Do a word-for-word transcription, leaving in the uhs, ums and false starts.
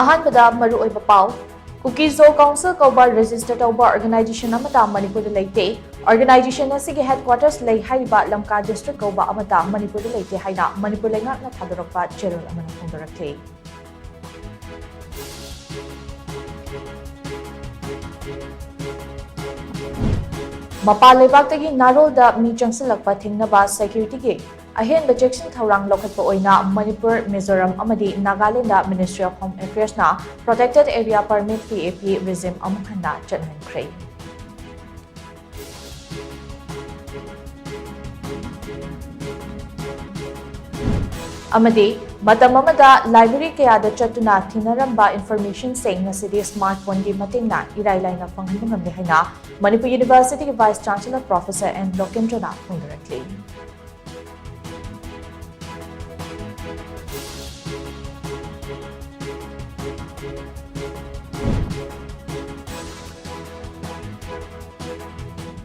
ꯑꯍꯥꯟꯕꯗ ꯃꯔꯨꯑꯣꯏꯕ ꯄꯥꯎ꯫ Kuki-Zo Council ꯀꯧꯕ register ꯇꯧꯕ organization ꯑꯃꯠꯇ ꯃꯅꯤꯄꯨꯔꯗ ꯂꯩꯇꯦ꯫ Organization ꯑꯁꯤꯒꯤ headquarters ꯂꯩ ꯍꯥꯏꯔꯤꯕ ꯂꯝꯀꯥ district ꯀꯧꯕ ꯑꯃꯠꯇ ꯃꯅꯤꯄꯨꯔꯗ ꯂꯩꯇꯦ ꯍꯥꯏꯅ ꯃꯅꯤꯄꯨꯔ ꯂꯩꯉꯥꯛꯅ ꯊꯥꯗꯣꯔꯛꯄ ꯆꯦꯔꯣꯜ ꯑꯃꯅ ꯐꯣꯡꯗꯣꯔꯛꯂꯤ꯫ ꯃꯄꯥꯟ ꯂꯩꯕꯥꯛꯇꯒꯤ ꯅꯥꯔꯣꯜꯗ ꯃꯤ ꯆꯪꯁꯤꯜꯂꯛꯄ ꯊꯤꯡꯅꯕ security ꯒꯤ ꯑꯍꯦꯟꯕ ꯆꯦꯛꯁꯤꯟ ꯊꯧꯔꯥꯡ ꯂꯧꯈꯠꯄ ꯑꯣꯏꯅ ꯃꯅꯤꯄꯨꯔ, ꯃꯤꯖꯣꯔꯥꯝ ꯑꯃꯗꯤ Nagaland Ministry of Home Affairs ꯅ protected area permit, P A P regime ꯑꯃꯨꯛ ꯍꯟꯅ ꯆꯠꯅꯍꯟꯈ꯭ꯔꯦ꯫ ꯑꯃꯗꯤ ꯃꯇꯝ ꯑꯃꯗ library ꯀꯌꯥꯗ ꯆꯠꯇꯨꯅ ꯊꯤꯅꯔꯝꯕ information ꯁꯤꯡ ꯉꯁꯤꯗꯤ smartphone ꯒꯤ ꯃꯇꯦꯡꯅ ꯏꯔꯥꯏ ꯂꯥꯏꯅ ꯐꯪꯍꯟꯕ ꯉꯝꯂꯦ ꯍꯥꯏꯅ ꯃꯅꯤꯄꯨꯔ University ꯒꯤ Vice Chancellor Professor N ꯂꯣꯀꯦꯟꯗ꯭ꯔꯅ ꯐꯣꯡꯗꯣꯔꯛꯂꯤ꯫